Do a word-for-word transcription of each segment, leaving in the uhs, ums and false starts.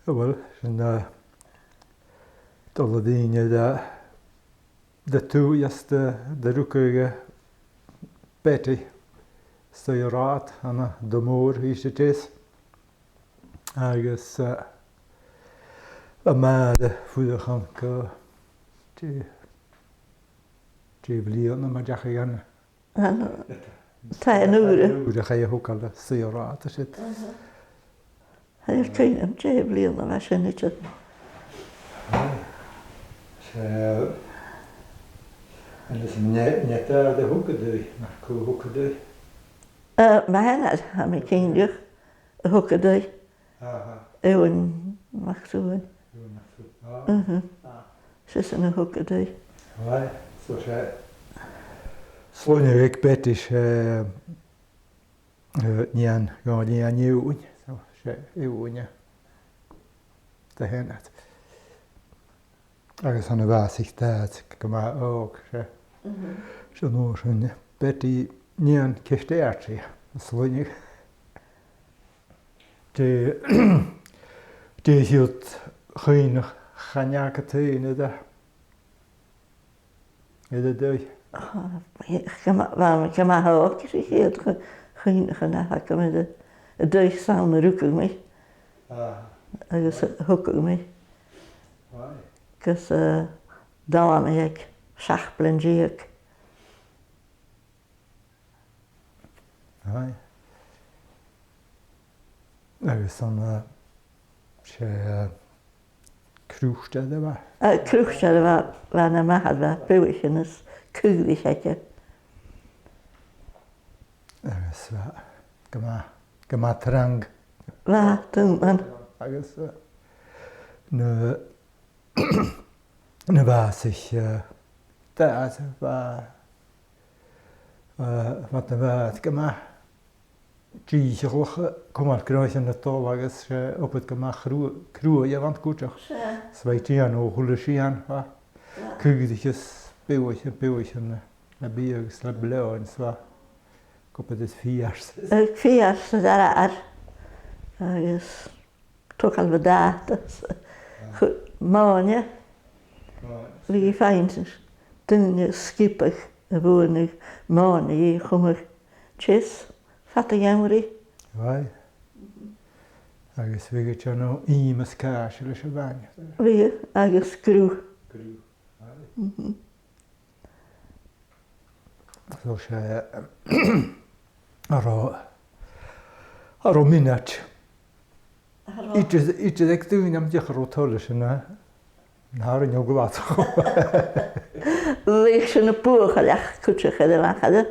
Uill, sin, eh, dol a dh'fhaighinn, eh, de, de thaobh is de, de rugadh, eh, Betty, suidhe an rathad ann an Dùn Mòr, Uibhist a Deas. Agus, eh, bha m' athair a' fuireach ann gu, dè, dè bhliadhna, ma deach a dhèanamh. An, taigh an ùir. Taigh an ùir, chaidh a thogail suidhe an rathad, 's e. Aha. Tha e a' cuimhneam dè bhliadhna a bha sin idir. Aye. 'S e, agus an e, an e d' athair a thug e dhuibh, no cò thug e dhuibh? Eh, m' athair, tha mi cinnteach, a thug e dhuibh. Aha. Eòghann MacSuain. Eòghann MacSuain. Ah. Mhm. Ah. 'S esan a thug e dhuibh. Right. So 's e sloinneadh aig Betty, 's e, eh, nighean, gu nighean Eòghainn. So 's e Eòghainn a bh' ann. Agus ann a bhàsaich dad gu math òg, 's e. Mhm. 'S e an uair sin Betty nighean Ceist Eàirdsidh, a sloinneadh. Dè, dè a' chiad chuimhneachan a th' agad fhèin air, air an taigh? Ò, bha mi gu math, bha mi gu math òg, 's e a' chiad chu-, chuimhneachan a th' agam air an, an taigh 's ann a rugadh mi. Ah. Agus a thogadh mi. Right. Agus, eh, dh'fhalbh mi aig seachd bliadhna deug. Aye. Agus an, eh, 's e, eh, croitear a bha? Eh, croitear a bha, bha nam athair, bha beathaichean is caoraich aige. Agus bha, gu math, gu math trang. Bha, dùmhan. Agus, eh, na, na bhàsaich, eh, dad, bha, eh, bha, bha gu math dìcheallach, eh, cumail gnothaichean a' dol agus, eh, obair gu math cru-, cruaidh a bh' ann cuideachd. 'S e. 'S bha i a' dèanamh a h-uile sìon, bha. Bha. Caoraich is beathaichean, beathaichean le, le biadh agus le bleoghainn, 's bha. Gu bhith fìor. Eh, fìor 's a' dèanamh. Agus togail bhàta, mòine. Mòine. Bhiodh i a' faighinn daoine a' sgiobaidh a bhuanadh mòine dhi a chumadh teas fad a' gheamhraidh. Right. Agus bhiodh i a' dèanamh ìm is càise leis a' bhainne. Bhiodh, agus gruth. Gruth. Right. Mhm. So 's e, eh, an robh, an robh mionaid. An robh. Idir, idir aig daoine, am biodh, an robh toil leis an, eh, an t-àrainneachd a bh' aca? Bhiodh sinn a' buachailleachd cuideachd air a' mhachaire.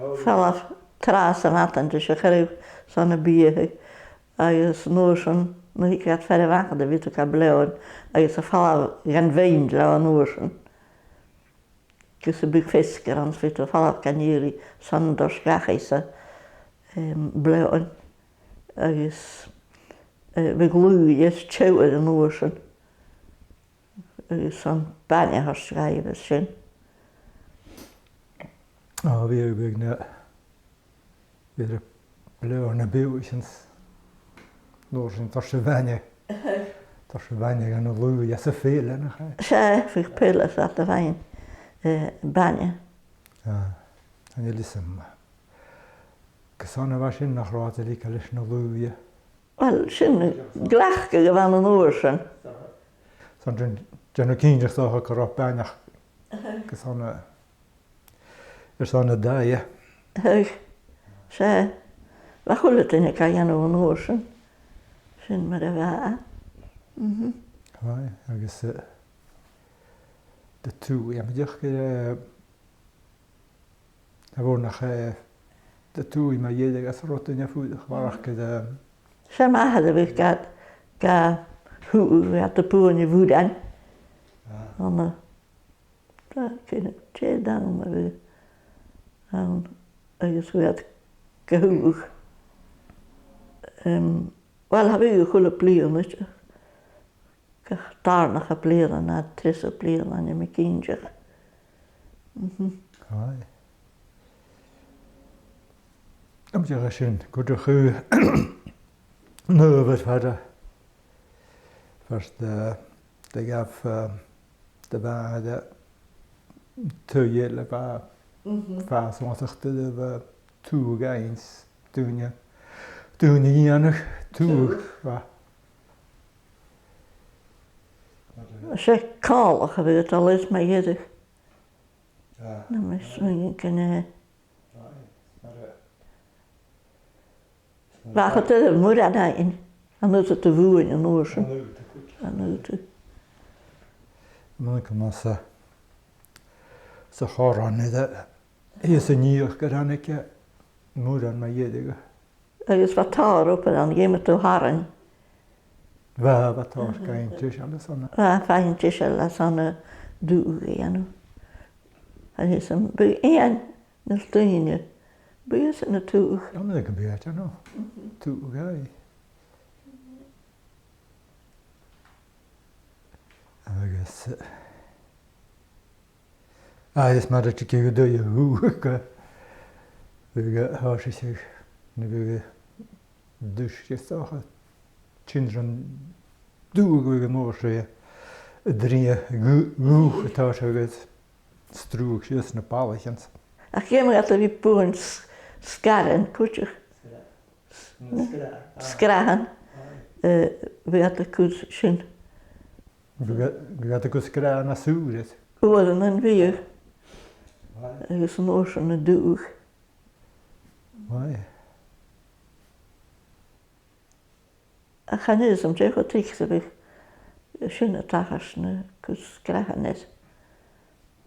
Ò. Falbh tràth sa mhadainn ris a' chraobh 's ann a' biadhadh. Agus an uair sin, nuair a thigeadh iad far a' mhachaire, bhiodh iad a' gabhail bleoghainn, agus a' falbh dhan bheinn leotha an uair sin. Agus am biodh feasgar ann, 's bhiodh iad a' falbh gan iarraidh 's ann an toirt dhachaigh-sa, em, bleoghainn. Agus, eh, bhiodh laogh air teothair an uair sin. Agus 's ann bainne a thoirt dhaibh air sin. Ò, bhiodh, bhiodh na, bhiodh na bleoghainn, na beathaichean, an uair sin toirt a' bhainne. Toirt a' bhainne dhan an laogh às a' pheile, nach e? 'S e, bhiodh peile 's iad a' faighinn, eh, bainne. Ah, chan eil fhios agam. Carson a bha sin, nach robh iad a' leigeil leis na laoigh? Uill, sin gleacaidh a bh' ann an uair sin. 'S ann, dèan, dèanamh cinnteach 's dòcha gun robh bainne aca airson a, airson an taighe. Thuig. 'S e. Bha a h-uile duine ga dhèanamh an uair sin. Sin mar a bha e. Mhm. Aye, agus, eh, an taigh, am biodh, eh, a bheil nach, eh, an taigh mu dheireadh agus an robh daoine a' fuireach, a bheil, eh, 's e m' athair a bhiodh ga, ga shuathadh, bhiodh iad a' buain a' bhùirn. Ah. Ann an, dè, dè an t-àm a bhiodh ann, agus bhiodh iad ga shuathadh. Em, uill, cha bhiodh a h-uile bliadhna, gach dàrna bliadhna no treasa bliadhna, chan eil mi cinnteach. Mhm. Aye. Am biodh sin, gun deach an adhbhar far a, Bha, eh, dè ghabh, eh, do mhàthair, eh, taigh eile, bha, mhm, fàs uabhasach doirbh, eh, taghadh fhaighinn, daoine, daoine a dhèanamh taghadh, taghadh, bha. 'S e còmhla a bh' aig Liz mu dheireadh. Ah. Nam smaoineachadh gun e. Aye. Bha e cho doirbh mòran fhaighinn, an uair sin, a' bhuain an uair sin. An uair sin. An uair sin. Mun cuairt sa, sa chòrr an uair sin, shìos an Ìochdar, thàinig e mòran mu dheireadh. Agus bha tòrr obair ann, dh'fheumadh tu tharainn. Bha, bha tòrr, mhm, faighinn deiseil airson. Bha, faighinn deiseil airson an taghadh a dhèanamh. Agus am biodh aon nì dhaoine, am biodh iadsan a' taghadh? An e gum biodh, you know. Mhm. Taghadh, aye. Agus, eh, agus mar a thuirt thu, ged a dh'fhàg thu, bhiodh, eh, thòisich, no bhiodh, eh, duais, is dòcha, tighinn ron taghadh, bhiodh an uair sin, eh, a' drìochd, gu-, gu-, a' tòiseachadh agus sruthadh sìos na ballachan. Ach dh'fheumadh iad a bhith a' buain s-, sgaran cuideachd. Sgra-, na sgra-, ah. Sgrathan. Aye. Eh, bhiodh iad a' cur sin. Bhiodh, bhiodh iad a' cur sgrathan às ùr air. Uaireannan bhiodh. Aye. Agus an uair sin an taghadh. Aye. Ach chan eil fhios agam dè cho tric 's a bhiodh sin a' tachairt, na cur sgrathan air.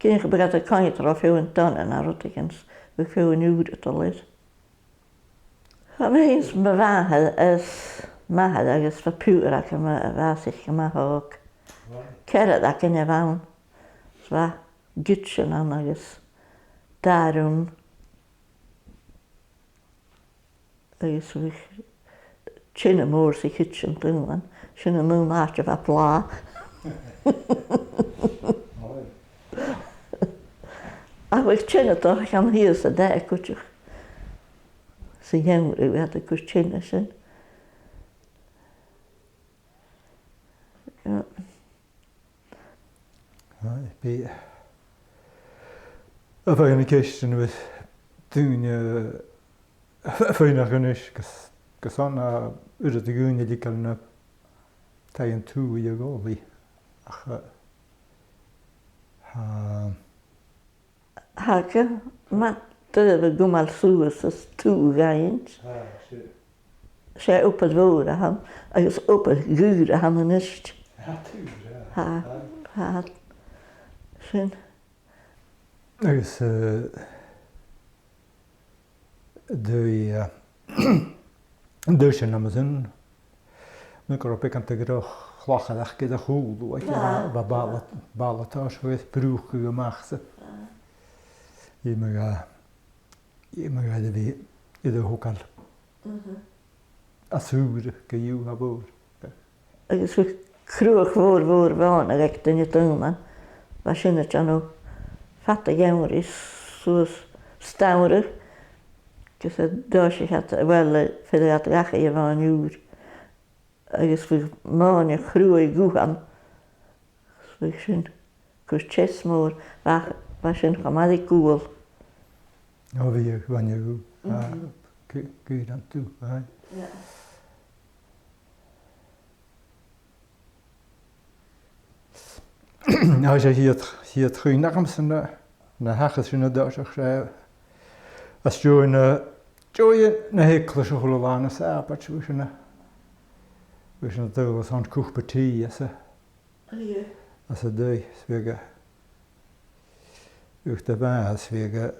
Cinnteach gum biodh iad a' coimhead ro fheadhainn dona no rudeigin, 's bhiodh feadhainn ùra a' dol air. Tha mi fhìn 's mo mhàthair is m' athair agus bha piuthar agam a bhàsaich gu math òg. Ceathrar againn a bh' ann. 'S bha kitchen ann agus dà rùm. Agus bha teine mòr sa kitchen, daonnan. Sin an aon àite a bha blàth. Ach bha teine a' dol chun shìos an taigh cuideachd. Sa gheamhradh bha iad a' cur teine sin. Aye, bidh, a bheil na ceistean a bhios daoine, eh, a' faighneachd a-nis gus, gus an, eh, uiread de dhaoine a' leigeil na taighean-tughaidh a dholaidh. Ach, eh, tha, tha e gu math doirbh a chumail suas is taghadh fhaighinn. Ah, sure. 'S e obair mhòr a th' ann, agus obair dheagh a th' ann a-nis. Ah, tha, ah. Tha, tha. Sin. Agus, eh, dè, eh, dè sin am sin, no gun robh beagan de dhroch chlacharachd air a chùlaibh, aig, bha, bha balla, balla tòiseachadh a' bruthadh a-mach às a'. Bha. Dh'fheumadh, dh'fheumadh iad a bhith air a thogail. Mhm. Às ùr gu ìre mhòr. Agus bha cruach mhòr, mhòr bhàn aig duine daonnan. Bha sin a' dèanamh fada gheamhraidh suas an t-samhradh, gus an tòisicheadh iad, uill, feumadh iad dhachaigh a' bhàin ùr. Agus bha mòine chruaidh dhubh ann. Bha sin, cur teas mòr, bha, bha sin cho math ri gual. Ò, bhiodh, bhiodh, bhiodh. Mhm. Ah, gu, gu an dubh, aye. Yeah. Agus 's e a' chiad, chiad chuimhne agamsa na, na thachair sin an toiseach, 's e, às dèidh na, dèidh na h-eaglais a h-uile là na Sàbaid, bha sinn a', bha sinn a' dol airson cupa tì às a', aye, às an taigh, 's bhiodh, bhiodh do mhàthair, 's bhiodh,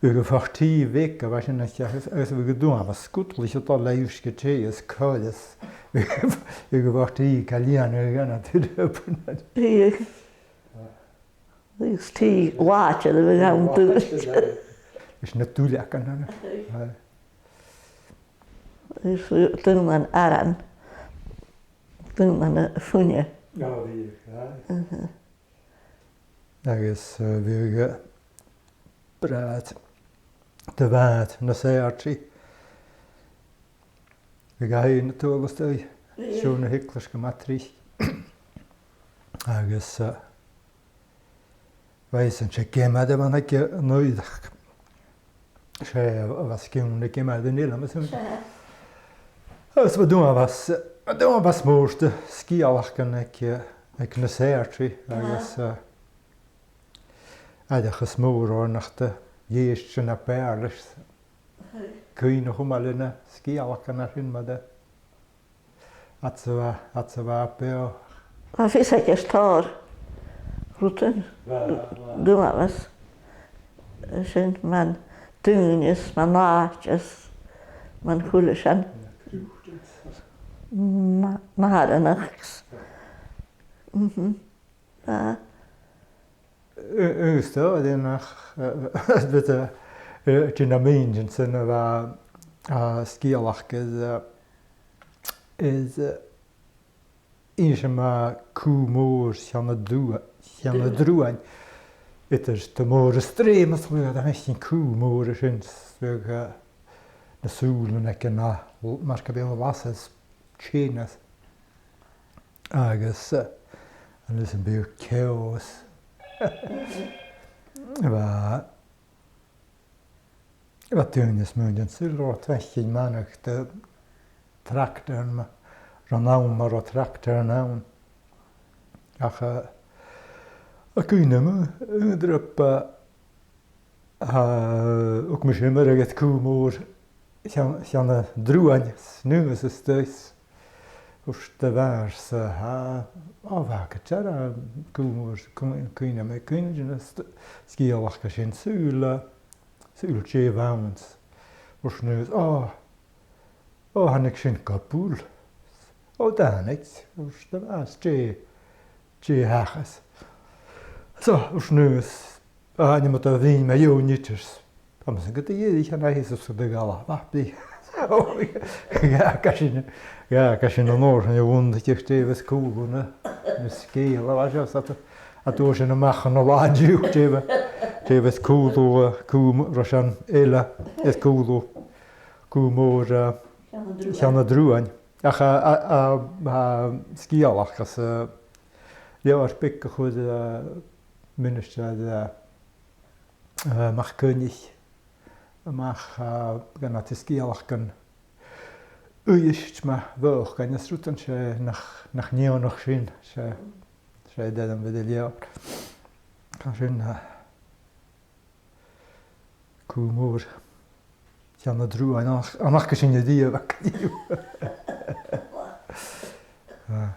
bhiodh a' phoit tì bheag a bha sinn a' teagasg, agus bhiodh an t-àm a' sgudal a' dol le uisge-tì is coire is, bhiodh a' phoit tì ga lìonadh gun an taobh. Bhiodh. Agus tì làidir a bhiodh ann. Làidir, aye. Is na duilleagan ann. Aye. Agus daonnan aran, daonnan a' fuine. Ò, bhiodh, aye. Uh-huh. Agus, eh, bhiodh, eh, bràthair do mhàthair, na Sàirdigh. Bhiodh e fhèin a' dol a-staigh Siud na h-eaglais gu math tric. Agus, eh, bha esan, 's e geama a bh' ann aig an àm. 'S e, bha sgian aig geama an eilein, mas e. Agus bha dùn a bha, dùn a bha mòr de sgeulachdan aig, aig na searchi, agus, eh, oideachas mòr oirnn, ach dh'èist sinn na b' fheàrr leis cuimhne a chumail air na sgeulachdan a sin, ma-thà. Ach 's e, ach 's e, bha beò. Bha fios aige air tòrr rudan. Bha, bha. Dùn a bha. Sin mar duine is mar àite is mar a h-uile sìon. Mar, mar a nach. Mhm. Bha. Ùsta, a dhèanamh, eh, bit, eh, eh, dìnnear mìneachadh sin a bha, eh, sgeulachd is, eh, is, eh, innsidh mi cù mòr Cheann a' Drua-, Cheann a' Druain. Eadar Taigh Mòr is Sreath, mas e, bha e a' faicinn cù mòr a sin, bha, eh, na sùilean aige na, mar gum biodh, las is teinneas. Agus, eh, an uair sin bha ceòs. Bha, bha daoine a' smaoineachadh gun robh iad a' faicinn manaich de thractar, ma-, ron àm, ma robh tractar ann. Ach, eh, a' cuimhneachadh, eh, an-dràsta, eh, thug mise iomradh air cù mòr Cheann, Cheann a' Druain, snuas a-staigh. Thuirt am fear-sa, tha, o, bha gu dearbh, cù mòr, cuimhn-, cuimhnich mi, cuimhnich mi an st-, sgeulachd sin, saoil, saoil dè bh' ann. Thuirt snuas, o, o, thàinig sin gu buil. O, thàinig, thuirt am fear-sa, dè, dè thachras. So, thuirt snuas, a, nì mi do bhinn mi dheò niters. Tha mi a' smaoineachadh gun do dh'èirich an aithris gus do ghabh a bhapaidh. Dh'fhàg e sin, dh'fhàg e sin an uair sin a bhuain do dh'fheuch Davis cùl na, na sgeul a bha seo, 's a, a dh'fhàg sin a-mach an latha an-diugh, Davis, Davis cùl, eh, cù m-, ro sin eile, is cùl, cù mòr, eh, Cheann a' Druain. Cheann a' Druain. Ach a, a, a, a sgeulachd gus, eh, leabhar beag a chuir, eh, ministear, eh, eh, MacCoinnich a-mach, eh, gun an t-sgeulachd gun Uibhist ma bhòcan is rudan, 's e nach, nach neònach sin, 's e, 's e dè an bhith a' leabhar. Tha sin, eh, cù mòr Cheann a' Druain, an, an aca sin a-riamh, ach a-riamh. Eh.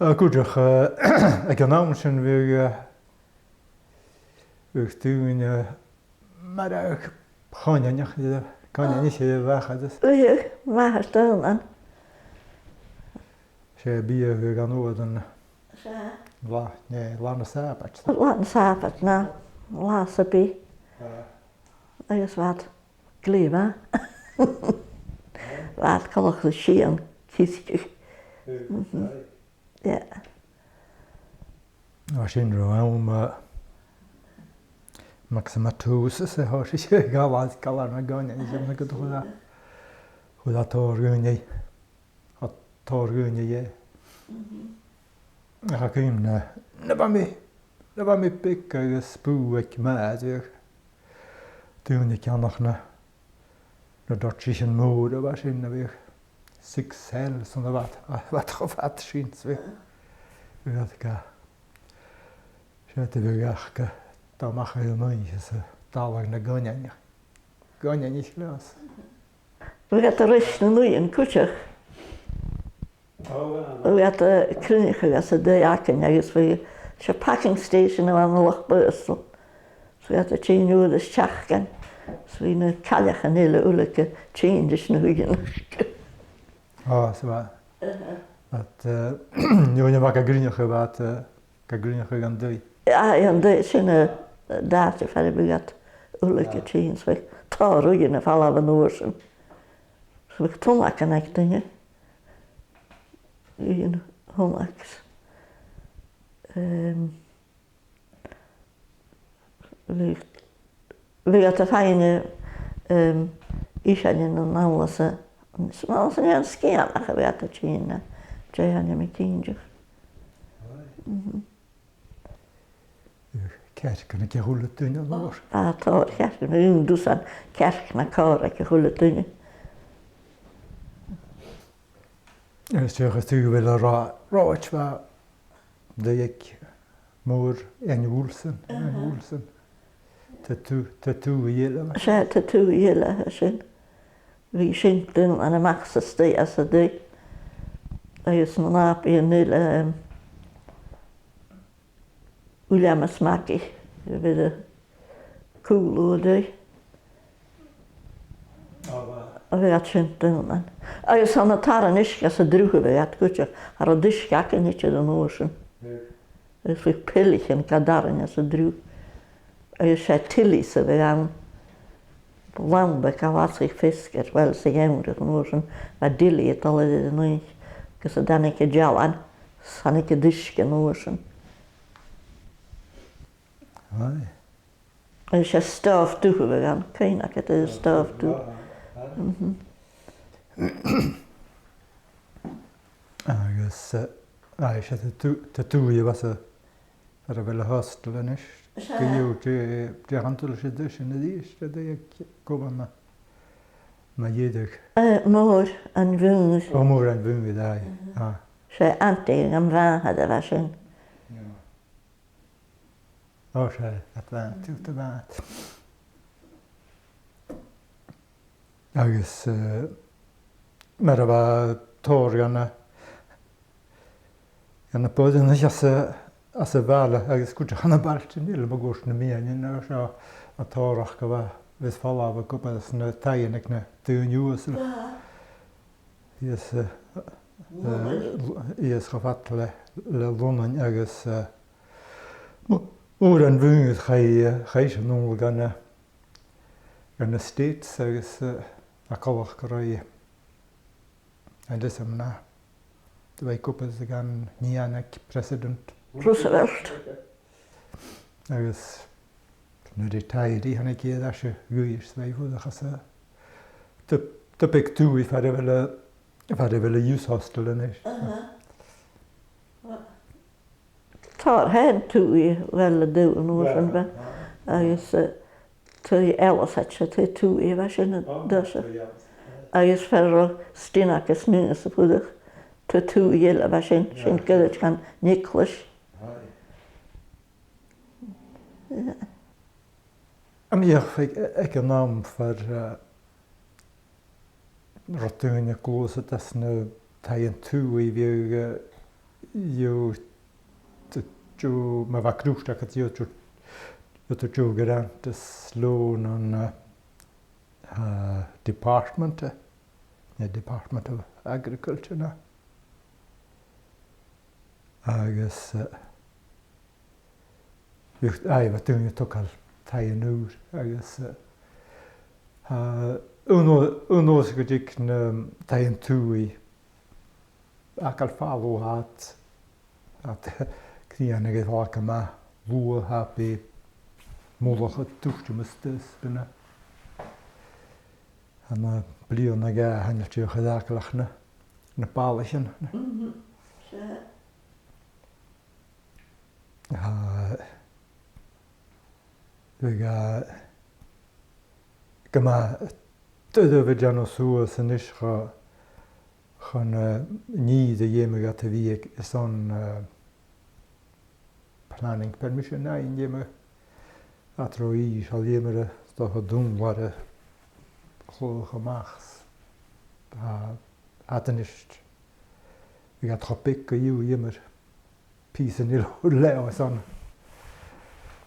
Eh, cuideachd, eh, aig an àm sin bhiodh, eh, bhiodh daoine, eh, mar a choinnich, eh, coinnich, eh, bha iad is. Bhiodh, maitheas daonnan. 'S e biadh a bhiodh an uair an... 'S e. Là, nì, Là na Sàbaid. Là na Sàbaid, no, là sam bith. Ah. Agus bha iad glè mhath. Bha iad coltach ri sìon, cistiche. Mhm. Yeah. Bha sin ro àm, eh, Maxima Tuesdays, eh, thòisich sinn a' gabhail, gabhail na goineanan, is ann a' dol a chur, chur tòrr dhaoine, tòrr dhaoine dheth. Mhm. Ach tha cuimhne, nuair a bha mi, nuair a bha mi beag agus bùth aig m' athair, bhiodh daoine a' ceannach na, na dortaichean mòra a bha sin, a bhiodh six cents ann, a bha, a bha cho fada sin, 's bhiodh, bhiodh iad ga, 's iad a bhiodh ach ga dol a-mach air an oidhche 's a' dol aig na goineanan. Goineanan glas. Bhiodh iad a' ruith nan uighean cuideachd. Bhiodh iad a' cruinneachadh anns an taigh againn agus bhiodh, 's e packing station a bh' ann an Loch Baghasdail. 'S bhiodh iad a' tighinn uair sa t-seachdain. 'S bhiodh na cailleachan eile uile a' tighinn leis na h-uighean. Ò, 's bha. Aha. Bha iad, eh, nuair a bha iad ga gcruinneachadh, bha iad, eh, ga gcruinneachadh dhan taigh. Aidh, an taigh sin, eh, an t-àite far am biodh iad uile a' tighinn, 's bhiodh tòrr uighean a' falbh an uair sin. 'S bhiodh tunnagan aig duine. Uighean thunnag. Ehm, bhiodh, bhiodh iad a' faighinn, ehm, Is e an ann an Alba, 's ann an Sgitheanach a bha iad a' tighinn, dè tha mi cinnteach. Cearcan aig a h-uile duine an uair. Tha, tha cearcan, aon dusan cearcan aig a h-uile duine. Is dòcha tu bheil a rá, ráit bha de aig Mòr Iain Wilson, Iain Wilson. Tattoo, tattoo eile. 'S e tattoo eile a tha sin. Bha sin dùinte a-mach às an taigh, às an taigh. Agus na nàbaidhean eile, em, William is Maggie, a bha air a cùlaibh. A bha iad sin dùinte. Agus tha na tarraing uisge às an t-sruth a bha iad cuideachd, cha robh uisge againn idir an uair sin. Agus bha pilichean ga tharraing às an t-sruth. Agus 's e tillidh a bh' ann. Lamba ga bhàsaich feasgar, uill, sa gheamhradh an uair sin, bha tillidh a' dol air an oidhche, agus a' dèanamh dealan, 's thàinig an t-uisge an uair sin. Aye. Agus 's e stòbh dubh a bh' ann, cuimhne agad air an stòbh dubh. Aye, aye. Mhm. Agus, eh, aye, 's e tattoo, tattoo a bh' ann, far a bheil an hostel a-nis. 'S e. Gu dè, dè an t-ainm a th' air sin a-rithist, dè a' chuimhne, ma dh'fhaodte? Eh, Mòr a' Mhuir. Ò, Mòr a' Mhuir, aye. Mhm. Ah. 'S e antaidh a' bhàthair a bha sin. Yeah. Ò, 's e, a' bhàthair, tuath a' bhàthair. Agus, eh, mar a bha tòrr dha na, dha na boireannaich às a', às a' bhaile, agus cuideachd anns na bailtean eile mun cuairt nam meadhanan, agus seo an tòrr aca a bha, bhiodh falbh gu obair anns na taighean aig na daoine uasal. Aha. Is, eh, Lunnainn. Eh, is cho fada le, le Lunnainn agus, eh, Mò-, Mòr a' Mhuir, chaidh, eh, chaidh sinn a-null gu na, gu na States agus, eh, a' call gu robh, eh, an dèidh sin, bha e ag obair aig an nighean aig President Roosevelt. Agus nuair a retired i, thàinig i air ais a dh'Uibhist, bha i a' fuireach anns a', taigh, taigh beag dubh far a bheil a, far a bheil an youth hostel a-nis. Aha. Tha, tha an taigh, uill, an taigh an uair sin, bha. Agus, eh, taigh Ellis, tha, taigh dubh a bha sin an uair sin. Agus far an robh Stinag is Nunez a' fuireach, taigh dubh eile a bha sin, sin goirid dhan Nicholas. Aye. Yeah. Am biodh aig, aig an àm far, eh, robh daoine a' gluasad anns na taighean-tughaidh, bhiodh, eh, bhiodh tu, tu, ma bha grùtaireachd, bhiodh tu, bhiodh tu a' dol gu grant is loan an, eh, eh, department, eh, na Department of Agriculture, no. Agus, eh, bhiodh, aye, bha daoine a' togail taighean ùra agus, eh, eh, aon uair, aon uair 's gun tig na taighean-tughaidh, fhàgail fàileadh iad, iad a' crìonadh air falbh gu math luath, tha, bidh mullach a' tuiteam a-staigh, bidh na, ann am bliadhna no dhà, chan eil dìreach air fhàgail ach na, na ballaichean. Mhm. 'S e. Ah, bhiodh, ah, gu math doirbh a dhèanamh suas a-nis cho, chun, eh, nì a dh'fheumadh iad a bhith aig, airson, eh, planning permission a dh'fheumadh iad ro fhìor, cha dh'fheumadh iad, 's dòcha, dùnlar a chladhach a-mach. Tha, tha iad a-nis, bhiodh iad cho beag gu bheil iad a' feumail pìosan eile leotha airson.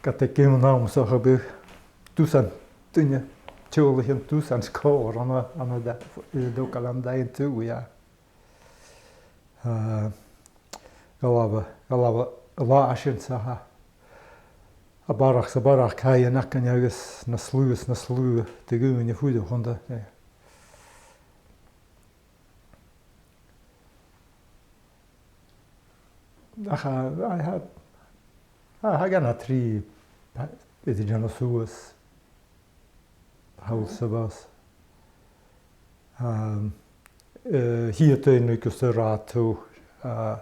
Ged a bha an àm seo, cha b' e dusan duine, teaghlaichean dusan 's còrr ann an, ann an da-, a' togail an taighean-tughaidh, yeah. Eh, gu robh, gu robh an latha sin 's a tha, a' bharrachd 's a' bharrachd taighean againn agus nas lugha 's nas lugha de dhaoine a' fuireach annta, eh. Ach, a, a, tha, tha, tha gun a trì, tha, iad a' dèanamh suas, thall 's a bhos. Am, eh, a' chiad duine gus an robh tu, eh,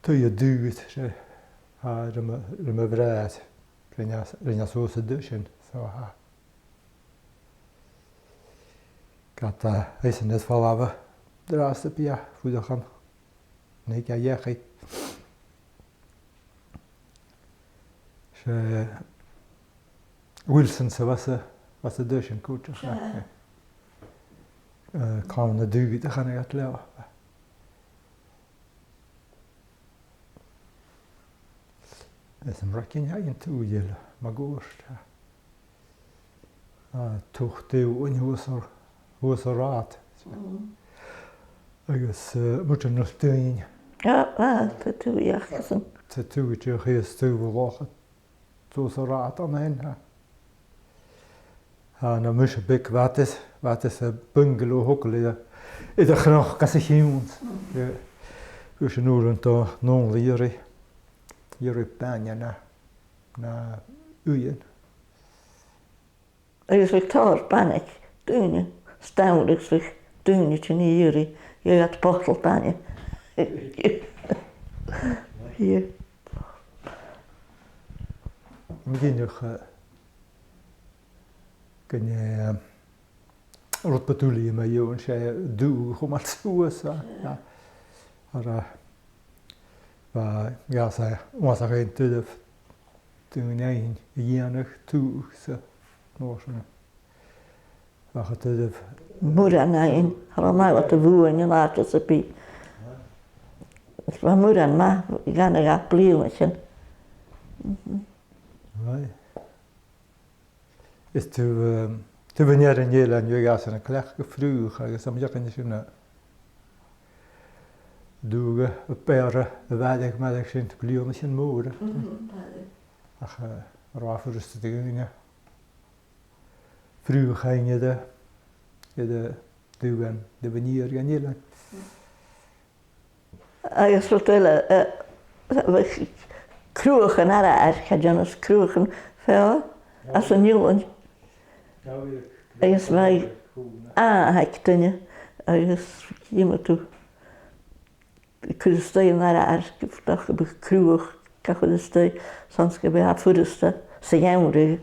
tu a' dùil, 's e, eh, ri mo, ri mo bhràthair, rinn e, rinn e suas an taigh sin, so, eh, ged a, eh, esan air falbh an-dràsta, bidh e a' fuireach ann an taigh a dh'aithghearr. 'S e Wilson-sa a bha sa, bha san taigh sin cuideachd. Seadh. Eh, Clann na Dùthcha a chanadh iad leotha. Is an rachainn fhaighinn taobh eile, ma dh'fhaodte. A' tuiteam shuas an, shuas an rathad. Mm. Agus, eh, muinntir nan daoine. Ah, ah, tha thu a' tuiteam. Tha thu a' tuiteam shuas taobh an locha, suas an rathad an sin, tha. Tha, nuair a bha mise beag, bha iad, bha iad sa bhungalow a' togail air, air a' chnoc às a chionn. Mm. Eh, bha sin uaireannan, no, no, iarraidh, iarraidh bainne no, no uighean. Agus bhiodh tòrr bainne aig daoine, 's dòcha, agus bhiodh daoine a' tighinn a dh'iarraidh, gheibheadh iad botal bainne. Yeah. An cinneach, eh, gun e, eh, rud bu duilghe mu dheidhinn, 's e dubhadh a chumail suas, a, a, air a, bha, dh'fhàs e, dh'fhàs e gu math doirbh do dhaoine a dhèanamh, dubhadh san uair sin. Bha e cho doirbh. Muran fhaighinn, cha robh math leat a' bhuain an àite sam bith. Is bha muran math, dh'fhàg e gach bliadhna sin. Mhm. Right. Is tu, ehm, tu bhon ear an eilein, bhiodh iadsan a' cleachdadh fraoch agus am beagan sin a' dubhadh, a' bearradh, a' bhearradh mar sin, bliadhnaichean mòra. Mhm, bhearradh. Ach, eh, cha robh furasta do dhaoine fraoch fhaighinn air, air an dubhan, dubhan iar dhan eilean. Agus rud eile, eh, bha cruachan air, air, cha dèanas cruachan feòil às an eilean. Agus bha, ah, aig duine, agus dh'fheumadh tu cur a-staigh an aire, air, gum biodh cruach ga chur a-staigh, 's ann 's gum biodh e furasta sa gheamhradh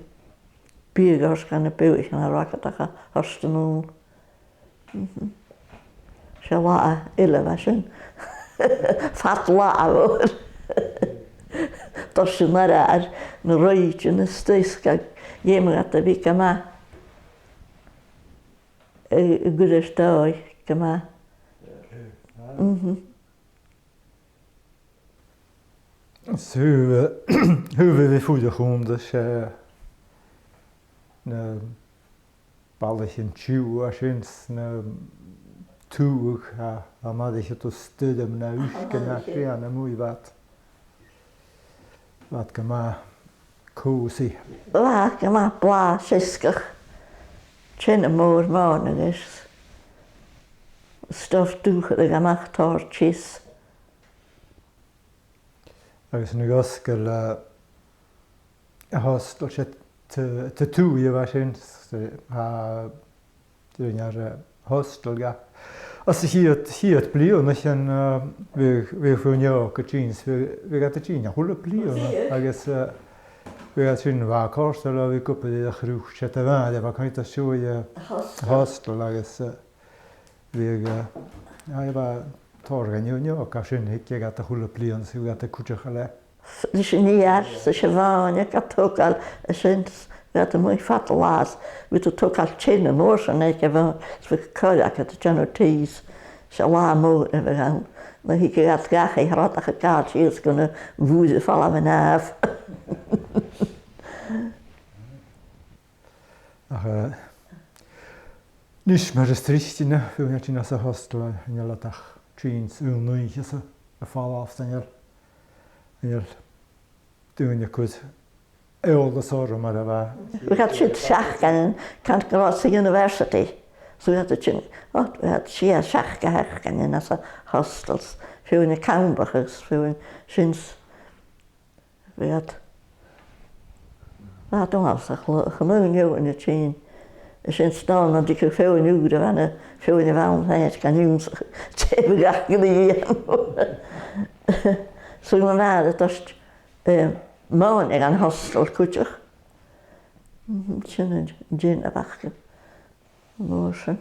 biadh a thoirt dha na beathaichean a bh' agad ach a thoirt a-null. Mhm. 'S e latha eile a bha sin. Fad latha mhòr. Toirt an aire air na raoidean a-staigh 's gum biodh e a' bhith gu math, eh, a' cur air dòigh, gu math. Mhm. Is thu, eh, thu a bha a' fuireach annta, 's e na ballaichean tiugh a tha sin, 's na tuagh a, a mhaireadh tu, stoirm no uisge no sìon a-muigh, bha iad, bha iad gu math cosy. Bha, gu math blàth, seasgach. Teine mòr mòna agus stuff dubh a' dol a-mach tòrr teas. Agus na dh'fhosgail, eh, a' hostel, 's e t-, t-, taigh a bha sin, 's e, a, rinn iad, eh, hostel dha. Anns a' chiad, chiad bhliadhnaichean, eh, bhiodh, bhiodh feadhainn òga a' tighinn, 's bhiodh, bhiodh iad a' tighinn a h-uile bliadhna. Agus, eh, bhiodh iad sin, bha còrr 's a bhiodh iad ag obair air a' chruth, 's iad a' bhith, bha cuid a' siubhal, eh, a' hostel. A' hostel agus, eh, bhiodh, eh, a, bha tòrr dhaoine òga sin, thigeadh iad a h-uile bliadhna, 's bhiodh iad a' cuideachadh leis. Leis an fhear, 's e a' bhàrr a' togail a sin, bhiodh iad a-muigh fad an latha, bhiodh iad a' togail teine mòr sin aig a' bhàrr, 's bhiodh coire aca a' dèanamh tì, 's e latha mòr a bhiodh ann. Nuair a thigeadh iad dhachaigh, thàinig iad a' gabhail sìos gu na bùird a' falbh an àmh. Ach, eh, a-nis mar as trice, bhiodh iad a' tighinn às a' hostel, chan eil iad ach a' tighinn aon oidhche 's a' falbh, 's chan eil, chan eil daoine a' cur eòlas orra mar a bha. Bhiodh iad siud seachdain, can gun robh iad sa university. So bhiodh iad a' tighinn, o, bhiodh iad sia, seachd, seachdain anns a' hostels, feadhainn a' campadh agus feadhainn sin. Bhiodh iad, bhiodh iad uabhasach, chan eil, chan eil an-diugh a' tighinn. Is e an stòr an dìgeadh feadhainn ùra a bh' ann, feadhainn a bh' ann, feadhainn gan ionnsachadh, tè bh' aca ri dhèanamh. So, mo mhàthair a' toirt, eh, mòine dhan hostel cuideachd. Mhm, sin an dèanamh aca. An uair sin.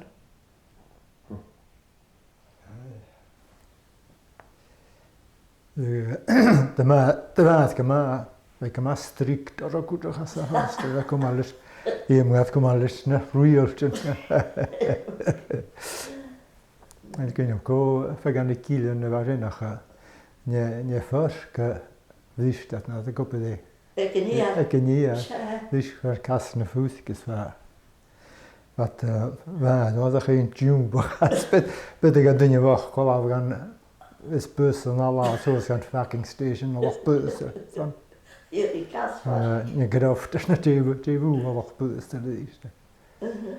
Eh, tha mi, tha mi, tha mi, bha mi strict air a' chuideachd às a' hostel, bha cumail leis, bha mi cumail leis na riaghailtean. An gin co feadhainn a' cìlean a bha rinneach, ne, ne forc a bhris iad na, a' cupa de. Aig an ìre. Aig an ìre. Seadh. Bhris fear cas na fusg is bha. Bha, eh, bha, no, a' chaoin tiùmba. Bha, bha aig an duine bhochd, còmhla gan, is bus an là, suas gun fucking station, a' lorg bus. Son. Iad a' casfar. Eh, na graffters na tì, tì bhù a' lorg bus, a' list. Mhm.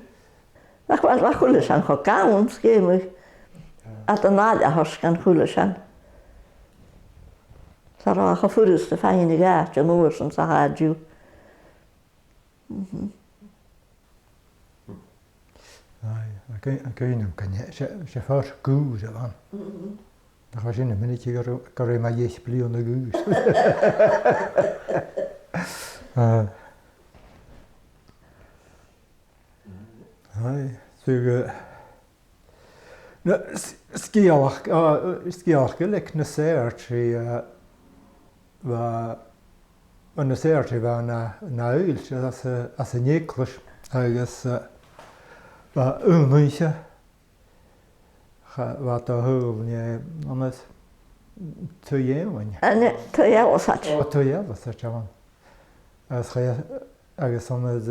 Nach robh, bha a h-uile sìon cho gann, sgèamaidh. Ach an ath-oidhche a thoirt gun a h-uile sìon. Cha robh e cho furasta faighinn a dh'àite an uair sin 's a tha an-diugh. Mhm. Aye, a' cuimh-, a' cuimhneam gun e, 's e, 's e forc ùr a bh' ann. Mhm. Nach robh sin a' mìneachadh gun robh, gun robh e mu dheich bliadhna a dh'aois. Ah. Aye, so, eh, na, s-, sgeulachd, ah, sgeulachd eile aig na Searchie, eh, bha, bha na Searchie, bha na, na Uillt às a, às an eaglais, agus, eh, bha aon oidhche, cha, bha iad a' dol, eh, ann an taigh eòin. An, taigh Ealasaid. Ò, taigh Ealasaid, ann. Agus chaidh, agus ann an, eh,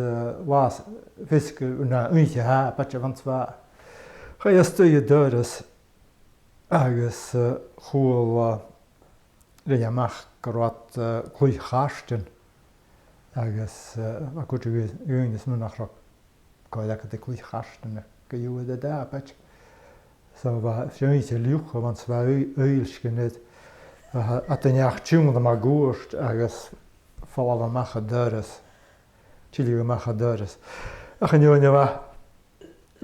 latha feasgar, no oidhche Shàbaid a bh' ann, 's bha, chaidh a-staigh an doras agus, eh, chuala, eh, rinn e a-mach gun robh iad, eh, cluich chairtean agus, eh, bha cuid de dhaoine a' smaoineachadh nach robh càil aca de chluich chairtean aig a' gheamhradh an t-Sàbaid. So bha, 's e oidhche fhliuch a bh' ann, 's bha Uil-, Uillt gun iad, a, a, a' dol a-mach tionndaidh mun cuairt agus falbh a-mach an doras, tilleadh a-mach an doras. Ach an fheadhainn a bha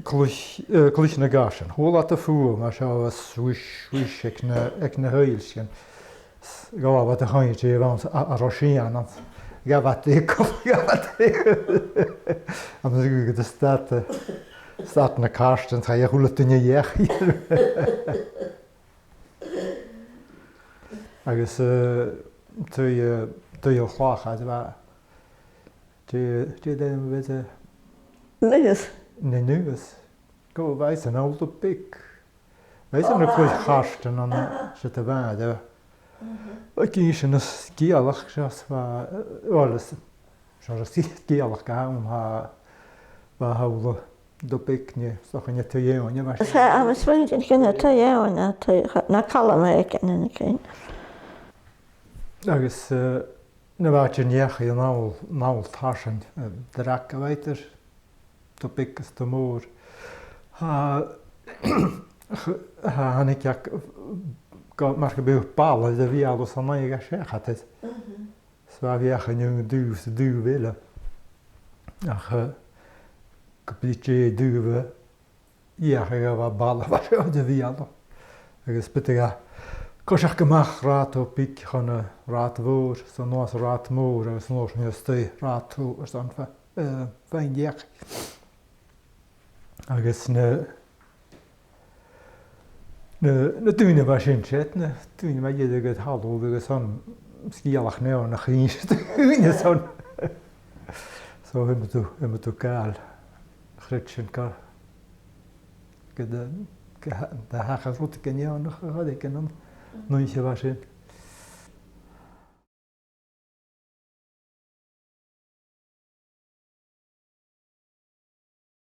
cluich, eh, cluich na gàirdean, chuala iad am fuaim mar seo a' swish, swish aig na, aig na h-Uilltean. Ghabh iad a' choimhead dè bh' ann, a, an robh sìon ann. Ghabh iad e, ghabh iad e. Agus gu, gu stad, eh, stad na cairtean, chaidh a h-uile duine a dh'fheuchainn. Agus, eh, taigh, eh, taigh a' chlach, a bha, dè, dè an t-ainm a bh' air? Naomh. Naomh. Gu bheil sin ann am Dùn Beag. Bha sin a' cluich chairtean ann an siud a bha, eh. Mhm. Ach 's e sin an sgeulachd seo, 's bha, eh, uill, is, seo an sgeulachd a th' ann, tha, bha thall an Dùn Beag, no, 's dòcha an taigh eòin a bha sin. 'S e, a, 's e, bha sin an taigh eòin, a, taigh, na Calum aige, an ceann. Agus, eh, na bha iad a' dèanamh an owl, an owl tarsainn, eh, drag a bha iad air Dùn Beag agus Dùn Mòr. Tha, ch-, tha, thàinig iad gu, mar gum biodh balla de bheul san aghaidh a seachad. Mhm. 'S bha iad a' feuchainn an taobh, 's an taobh eile. Ach, eh, ge bith dè an taobh a dh'fheuchadh iad, bha balla mar seo de bheul. Agus b' fheudar dha coiseachd a-mach Rathad Dùn Beag chun an rathaid mhòir, 's a-nuas an rathaid mhòir, agus an uair sin a-staigh an rathaid mhòir, 's ann fa-, eh, faighinn dìreach. Agus na, na, na daoine a bha sin, 's iad na daoine mu dheireadh a thàinig agus an sgeulachd neònach a chì thu, daoine san. So, feumaidh tu, feumaidh tu gabhail, chreid sinn gu, gu, gu, gu thachair rudeigin neònach a chur aig an, an oidhche a bha sin.